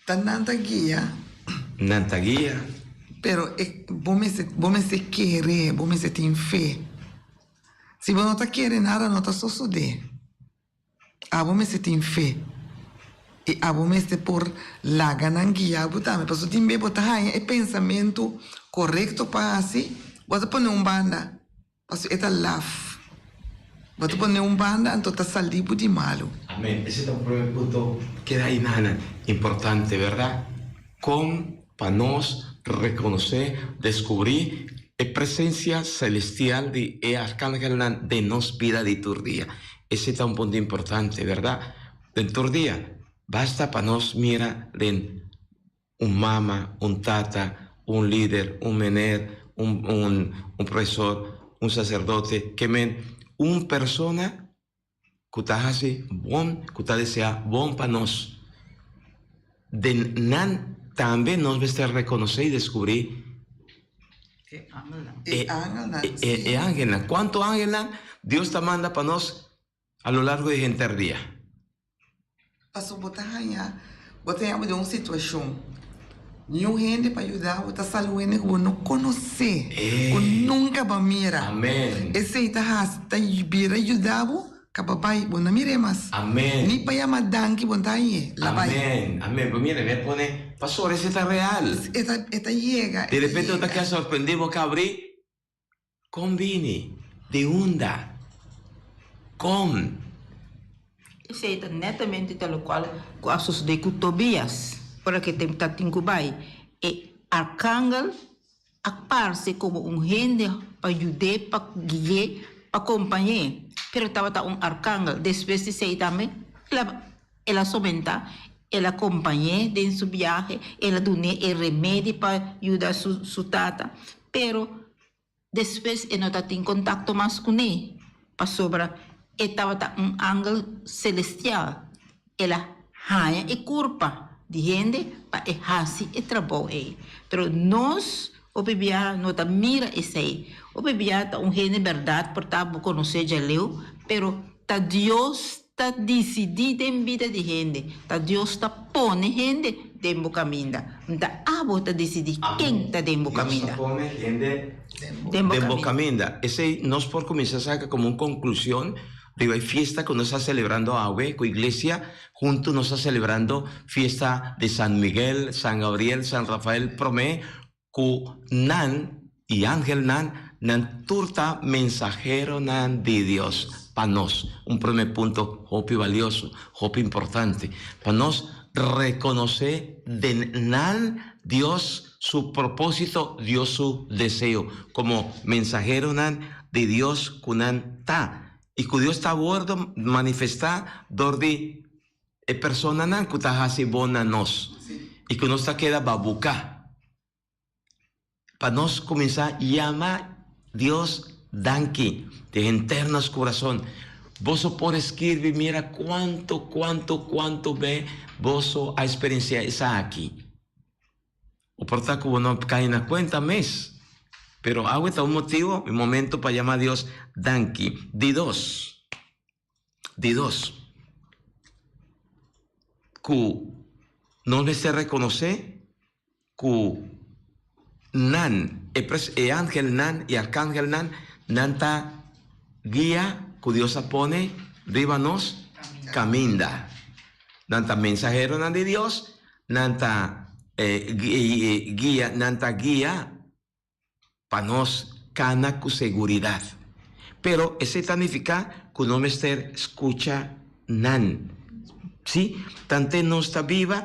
S4: Ta nan ta guia.
S2: Nan ta guia.
S4: Pero e, bo mester, bo mester kere, bo mester tin fe. Si bo no ta kere nada no ta sosodé. Abo mester tin fe i abo mester por laga nan guia bo tambe. Pasobra tin bes bo ta haña e pensamentu korekto pa hasi, bo ta pone un banda pasobra e ta laf. Bo ta pone un banda anto ta sali bo di malu.
S2: Amen. Ese ta un primer punto keda ayina importante, bèrdat? Kon pa nos rekonosé, deskubrí e presensia selestial di e arkangelnan den nos bida di tur dia. Esei ta un punto importante, bèrdat? Den tur dia, basta pa nos mira den un mama, un tata, un lider, un mener, un un un profesor, un saserdote, ke men un persona ku ta hasi bon, ku ta deseá bon pa nos. Den nan tambe nos mester rekonosé i deskubrí
S4: E angelnan. E angelnan, sí.
S2: E angelnan. Kuantu angelnan Dios ta manda pa nos a lo largo di henter dia?
S4: Pasobra bo ta haña, bo ta haña bo den un situashon, niun hende pa yuda bo, ta sali un hende ku bo no konosé, ku nunka bo a mira.
S2: Amen.
S4: Esei ta hasi, ta bira yuda bo, kaba bai, bo no mir'é mas.
S2: Amen.
S4: Ni pa yama danki bo no ta hañ'é, la bai.
S2: Amen, amen. Bo mira, mi a pone, pastor, esei ta real.
S4: E ta, e ta yega, e ta
S2: De repente bo ta
S4: yega.
S2: keda sorprendí, bo ka abrí. Kon bini? Di unda? Kon?
S3: Esei ta netamente ta lokual ku a sosodé ku Tobias. Ora ku e tempu ta tin ku bai, e arkangel a parse komo un hende pa yud'é, pa gui'é, pa kompañ'é. Pero tabata un arkangel. Despues di esei tambe, el a somentá, el a kompañ'é den su biahe, el a dun'é e remedi pa yuda su tata. Pero Despues e no ta tin kontakto mas kuné, pasobra e tabata un angel selestial. El a haña e kurpa di hende pa e hasi e trabou ei. Pero nos hopi biaha no ta mira esei. Hopi biaha ta un hende bèrdat por ta bo konosé djaleu, pero ta Dios ta disidí den bida di hende, ta Dios ta pone hende den bo kaminda. Nta abo ta disidí ken ta den bo kaminda.
S2: Dios ta pone hende den bo kaminda. Esei nos por kuminsá saka komo un konklushon riba e fiesta ku nos ta selebrando awe ku iglesia. Huntu nos ta selebrando fiesta di San Miguel, San Gabriel, San Rafael promé ku nan i angelnan, nan tur ta mensaheronan di Dios pa nos. Un promé punto hopi balioso, hopi importante pa nos. rekonosé den nan Dios su propósito, Dios su deseo, komo mensaheronan di Dios ku nan ta, i ku Dios ta wòrdu manifestá dor di e personanan ku ta hasi bon na nos i ku nos ta keda babuká. Pa nos kuminsá yama Dios danki di henter nos kurason. Boso por skirbi mira kuantu, kuantu, kuantu be boso a eksperensiá esaki. O por ta ku bo no kai na kuenta mes, pero awe ta un motibu, un momento pa yama Dios danki. Di dos, di dos, ku nos mester rekonosé ku nan, e pres, e angelnan i arkangelnan, nan ta guia ku Dios a pone riba nos kaminda. Nan ta mensaheronan di Dios, nan ta guia, nan ta guia pa nos kana ku seguridat. Pero esei ta nifiká ku no mester skucha nan. Sí, tante nos ta biba,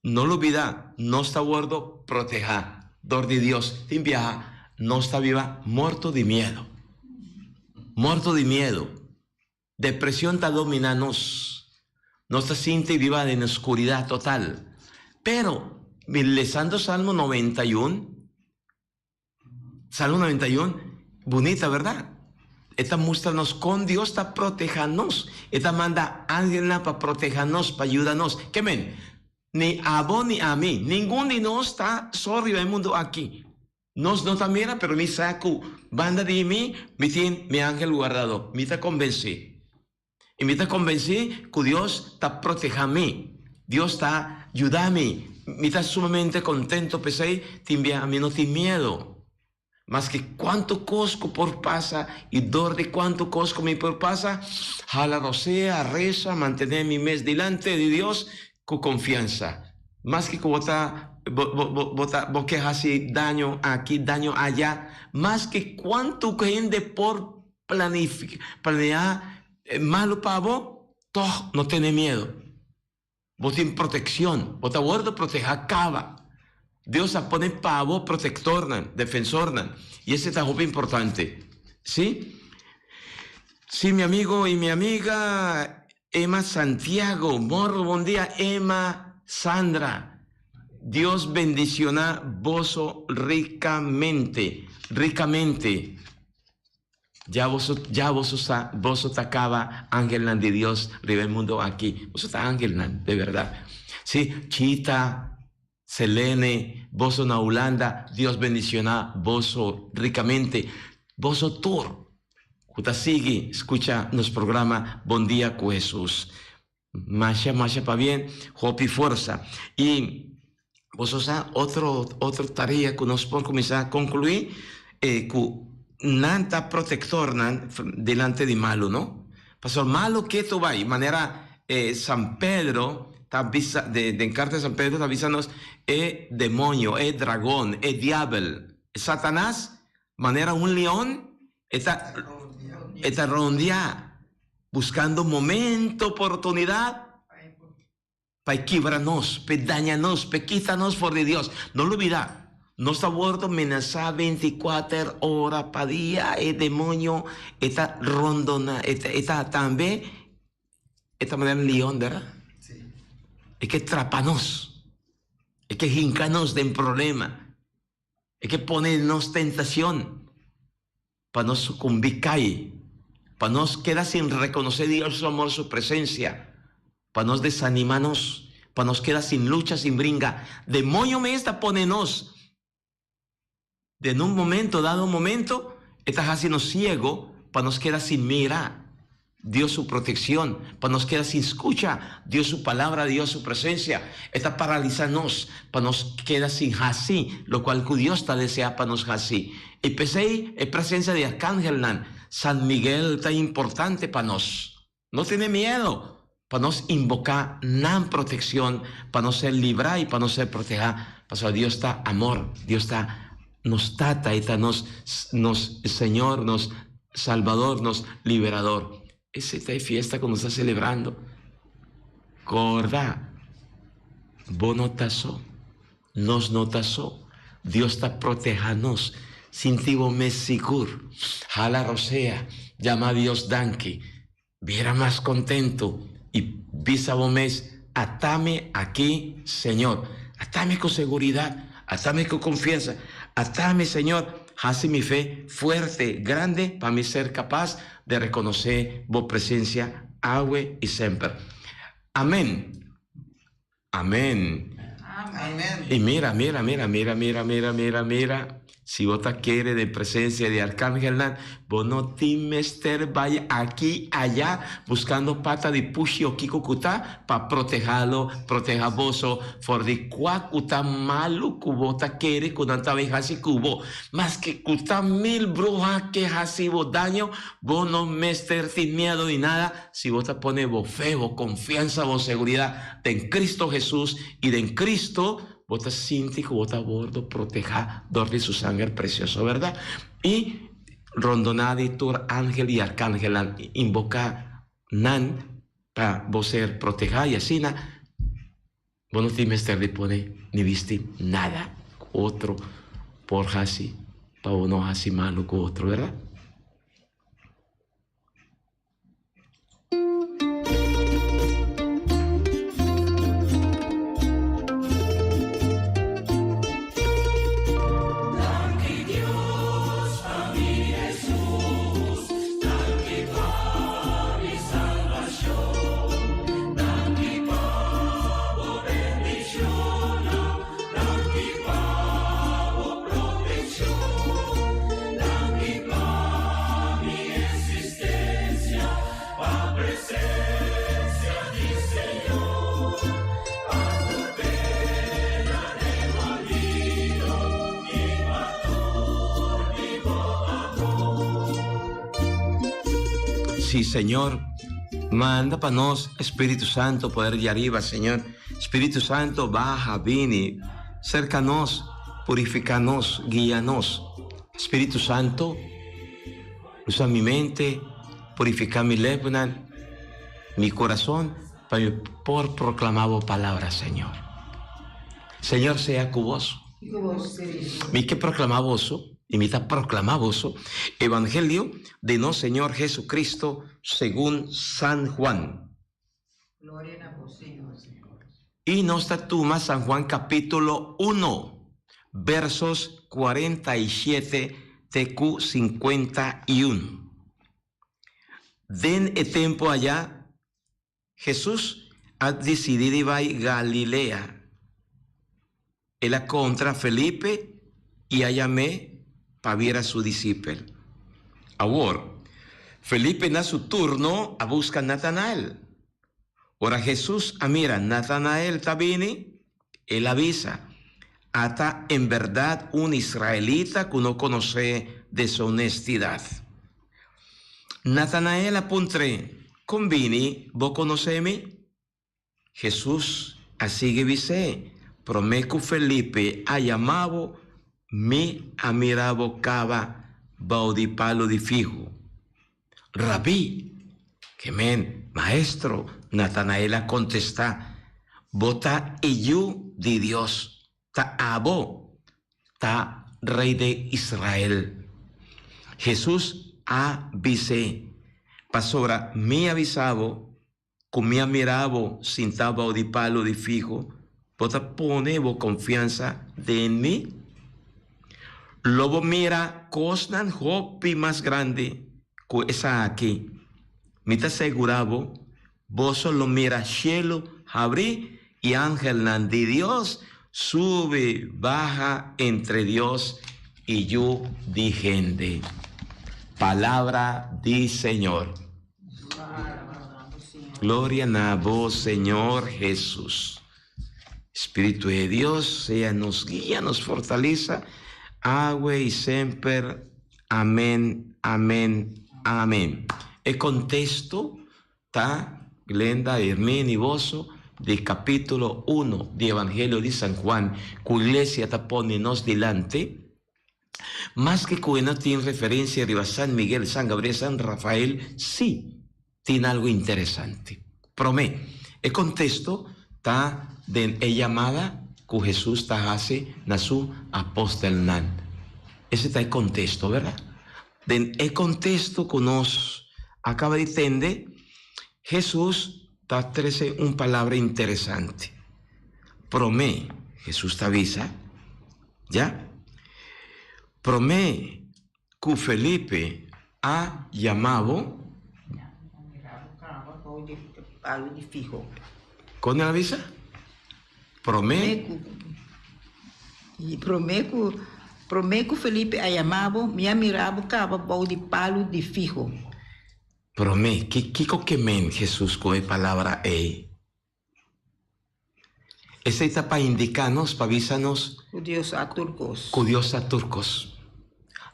S2: no lubidá, nos ta wòrdu protehá dor di Dios. Tin biaha nos ta biba morto di miedu. Morto di miedu. Depresion ta domina nos. Nos ta sinti biba den oscuridad total. Pero, mi lesando Salmo 91, Salmo 91, bunita, verdad? E ta mustra nos con Dios ta proteha nos. E ta manda angelnan pa proteha nos, pa yuda nos. Ke men? Ni abo ni ami, ningun di nos ta so riba e mundo aki. Nos no ta mira, pero mi sa ku banda di mi, mi tin mi angel guardadó. Mi ta konvensí. I mi ta konvensí ku Dios ta protehá mi. Dios ta yuda mi. Mi ta sumamente kontento p'esei, tin bia mi no tin miedu. Maske kuantu kos ku por pasa i dor di kuantu kos ku mi por pasa, hala rosea, resa, mantené mi mes dilante di Dios ku konfiansa. Maske ku bo ta bo bo bo bo ta bo ke hasi daño aki, daño aya, maske kuantu hende por planif planea malu pa bo, tòg no tene miedu. Bo tin protekshon, bo ta wòrdu protehá kaba. Dios a pone pa bo protektornan, defensornan, i esei ta hopi importante. Sí? Sí, mi amigo i mi amiga, Emma Santiago, morro bon dia Emma, Sandra, Dios bendiciona boso ricamente, ricamente. Ya boso, ya boso sa, boso ta caba angelnan di Dios riba e mundo aki. Boso ta angelnan, de berdad. Si, Chita, Selene, boso na Hulanda, Dios bendiciona boso ricamente. Boso tur cu ta sigui scucha nos programa Bon Dia cu Jesus. Masha, masha pabien, hopi forsa. Y boso sa otro, otro tarea cu nos por cuminsa conclui, e cu nan ta protectornan delante di malo, no? Pasobra malo ketu bay, manera e San Pedro ta bisa, den carta di San Pedro ta bisa nos, e demonio, e dragon, e diabel, Satanas, manera un leon, e ta, e ta rondia, buscando momento, oportunidad, pa e kibra nos, pa e daña nos, pa e kita nos for di Dios. No lubida, nos ta wordo menasá beinticuater ora pa dia, e demonio e ta rondona, e ta, e ta tambe, e ta manera leon, berdad? E ke trapa nos, e ke hinka nos den problema, e ke pone nos tentacion pa nos sucumbí cai, pa nos keda sin reconoce Dios su amor, su presencia, pa nos desanima nos, pa nos keda sin lucha, sin bringa. Demonio mes ta pone nos den un momento dado un momento e ta haci nos ciego pa nos keda sin mira Dios su proteccion, pa nos keda sin scucha Dios su palabra, Dios su presencia. E ta paralisa nos pa nos keda sin haci locual cu Dios ta desea pa nos haci. Y p'esey e presencia di arcangelnan, San Miguel ta importante pa nos. No tene miedo pa nos inboca nan proteccion, pa nos ser libra y pa nos ser proteha, pasobra Dios ta amor, Dios ta nos Tata, e ta nos nos Señor, nos Salvador, nos Liberador. Esey ta e fiesta cu nos ta celebrando. Corda. Bo no ta so. Nos no ta so. Dios ta proteha nos. Sinti bo mes sigur. Hala rosea, yama Dios danki. Bira mas kontentu i bisa bo mes, Atami aki, Señor. Atami ku seguridat, atami ku konfiansa, atami, Señor. Hasi mi fe fuerte, grande, pa mi ser kapas di rekonosé bo presensia awe i semper. Amen. Amen.
S4: Amen.
S2: I mira, mira, mira, mira, mira, mira, mira, mira. Si bo ta kere den presencia di arkangelnan, bo no tin mester bai aki, aya, buskando pata di pushi o kiko ku ta, pa protehalo, proteha boso for di kua ku ta malu ku bo ta kere ku nan ta bai hasi ku bo. Maske ku ta mil bruha ke hasi bo daño, bo no mester tin miedu di nada, Si bo ta pone bo fe, bo konfiansa, bo seguridat den Kristu Hesus i den Kristu, bo ta sinti ku bo ta wordo protehá dor di su sanger presioso, bèrdat? I rondoná di tur angel i arkangelnan, inboká nan pa bo ser protehá i asina bo no tin mester di pone ni bisti nada ku otro por hasi pa bo no hasi malu ku otro, bèrdat? Sí, Señor, manda pa nos Espíritu Santo, poder di ariba, Señor. Espíritu Santo, baha, bini, cerca nos, purifica nos, guia nos. Espíritu Santo, Usa mi mente, purifiká mi lepnan, mi kurason, pa mi por proklamá bo palabra, Señor. Señor sea ku boso. Mi ke proklamá boso, i mi ta proklamá boso, Evangelio di nos Señor Jesucristo segun San Juan. I nos ta tuma San Juan capítulo uno, versos 47 te cu 51. Den e tempo aya, Jesús a dicidi di bai Galilea. El a contra Felipe i a yam'é pa bira su disipel. Awor, Felipe na su turno a busca Natanael. Ora Jesús a mira Natanael ta bini, el a bisa, Ata en berdad un israelita cu no conocé deshonestidad. Natanael a puntr'é, Con bini bo conocé mi? Hesus a sigui bis'é, Promé ku Felipe a yama bo, mi a mira bo kaba bou di palu di figu. Rabí, ke men, Maestro, Natanael a kontestá, Bo ta e Yu di Dios, ta abo ta Rei di Israel. Hesus a bis'é, Pasobra mi a bisa bo Ku mi a mira bo sintá bou di palu di figo, bo ta pone bo konfiansa den mi? Lo bo mira kosnan hopi mas grandi ku esaki. Mi ta segurá bo, boso lo mira shelu habrí i angelnan di Dios subi baha entre Dios i Yu di hende. Palabra di Señor. Gloria na bo, Señor Jesús. Espíritu de Dios, sea nos guía, nos fortaleza, awe y semper. Amén, amén, amén. E contexto ta, Glenda, Hermín y boso, di capítulo 1 di Evangelio di San Juan, cu iglesia ta pone nos dilante. Maske ku e no tin referensia riba San Miguel, San Gabriel, San Rafael, sí tin algu interesante. Promé, e kontesto ta den e yamada ku Hesus ta hasi na su apostelnan. Ese ta e kontesto, bèrdat? Den e kontesto ku nos a kaba di tende, Hesus ta trese un palabra interesante. Promé, Hesus ta bisa, ya, promé ku Felipe a yama bo. Kon el a bisa? Promé.
S3: Promé ku promé ku Felipe a yama bo, mi a mira bo kaba bou di palu di figo.
S2: Promé, kiko ke men Hesus ku e palabra ei? Esei ta pa indiká nos, pa bisa nos.
S3: Ku Dios sa tur kos.
S2: Ku Dios sa tur kos.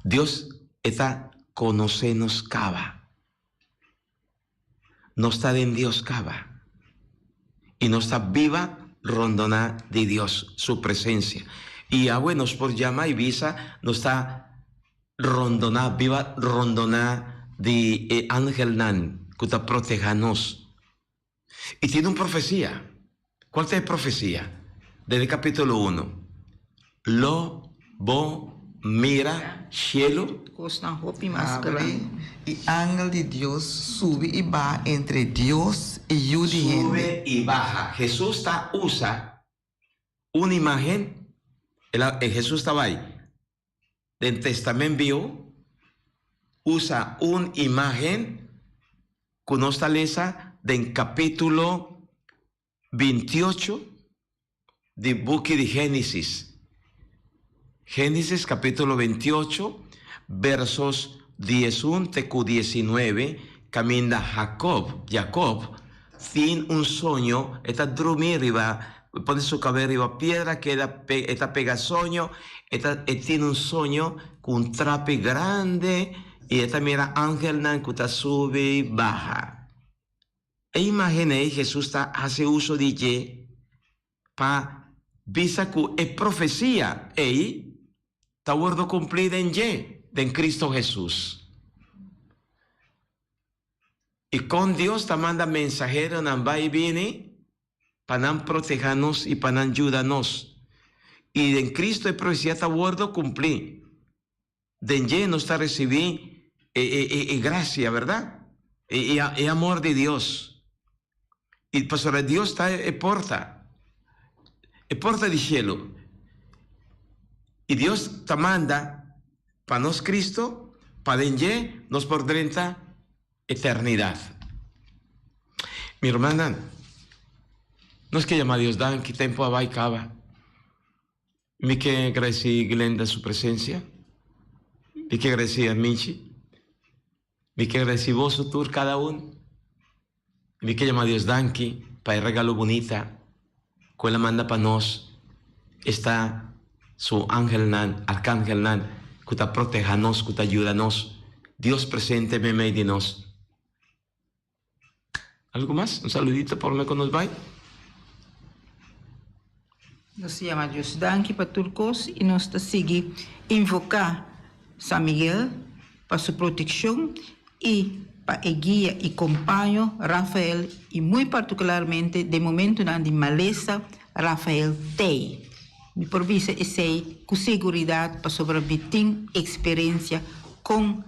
S2: Dios e ta konosé nos kaba. Nos ta den Dios kaba. I nos ta biba rondoná di Dios su presensia. I awe nos por yama i bisa nos ta rondoná, biba rondoná di e angelnan ku ta protehá nos. I tin un profesia. Cual ta e profesia? Den e capítulo uno, Lo bo mira cielo.
S3: Cosnan hopi mas grandi.
S4: I angel di Dios subi i baha entre Dios i yu di hende.
S2: Sube i baha. Hesus ta usa un imagen, el a, Hesus ta bai Den Testament Bieu usa un imagen ku nos ta lesa den kapítulo bintiocho di buki di Génesis. Génesis kapítulo bintiocho, versos diesun te ku diesnuebe, kaminda Jakob, Jakob, tin un soño, e ta drumí riba, pone su kabes riba piedra, keda e ta pega soño, e ta e tin un soño ku un trapi grandi i e ta mira angelnan ku ta subi i baha. E imágen ei Hesus ta hasi uso di dje pa bisa ku e profesia ei ta wòrdu kumplí den dje, den Kristu Hesus. I kon Dios ta manda mensaheronan bai i bini pa nan protehá nos i pa nan yuda nos. I den Cristo e profesia ta wòrdu kumplí. Den dje nos ta risibí e e e grasia, bèrdat? E e amor di Dios. I pasobra Dios ta e porta, e porta di shelu. I Dios ta manda pa nos Cristo, pa den dje nos por drenta eternidat. Mi rumannan, nos ke yama Dios danki, tempu a bai kaba. Mi ke gradisí Glenda su presensia. Mi ke gradisí a Michi. Mi ke gradisí boso tur kada un. Mi ke yama Dios danki pa e regalo bunita ku el a manda pa nos, esta su angelnan, arkangelnan ku ta proteha nos, ku ta yuda nos. Dios presente meimei di nos. Algu mas? Un saludito por me ku nos bai?
S3: Nos ta yama Dios danki pa tur kos i nos ta sigui invoká San Miguel pa su protekshon i pa e guia i kompaño Rafael i muy partikularmente den momentunan di malesa Rafael t'ei. Mi por bisa esei ku seguridat pasobra mi tin eksperensia kon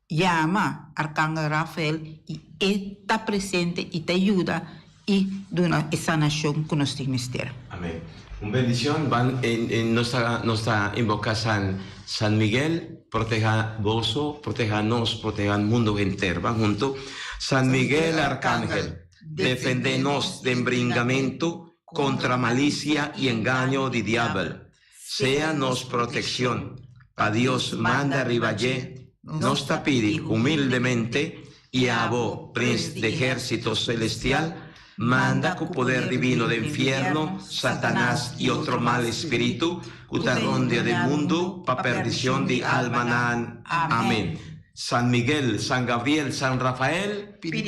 S3: Yama Arkangel Rafael i e ta presente i ta yuda i duna e sanashon ku nos tin mester.
S2: Amen. Un bendicion ban en nos ta nos ta invoca San San Miguel proteha boso proteha nos proteha mundo henter ban hunto San Miguel Arcangel defende nos den bringamento contra malicia y engaño di diabel Sea nos proteccion, pa Dios manda riba dje, nos ta pidi humildemente, i abo, Prins d'ehercito celestial, manda cu poder divino den fierno Satanas i otro mal espiritu cu ta rondia den mundu pa perdicion di almanan. Amen. San Miguel, San Gabriel, San Rafael, pidi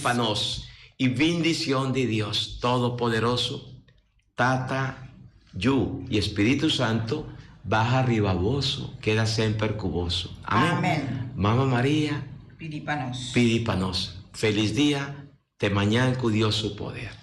S2: pa nos. I bindicion di Dios Todopoderoso, Tata, Yu i Espíritu Santo baha riba boso, keda semper ku boso. Amen.
S3: Amen.
S2: Mama Maria,
S3: Pidi pa nos.
S2: pidi pa nos. Felis dia, te mañan ku Dios su poder.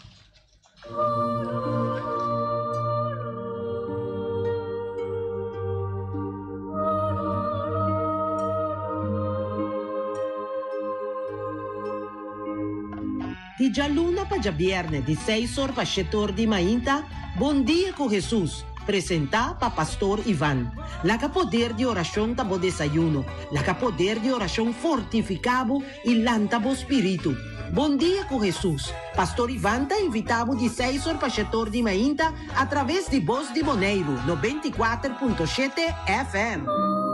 S1: Di djaluna pa djabièrnè di seis or pa shete or di mainta, Bon Dia ku Hesus, presentá pa Pastor Ivan. Laga poder di orashon ta bo desayuno, laga poder di orashon fortifiká bo i lanta bo spiritu. Bon Dia ku Hesus, Pastor Ivan ta invitá bo di seis or pa shete or di mainta atraves di Bos di Boneiru 94.7 FM.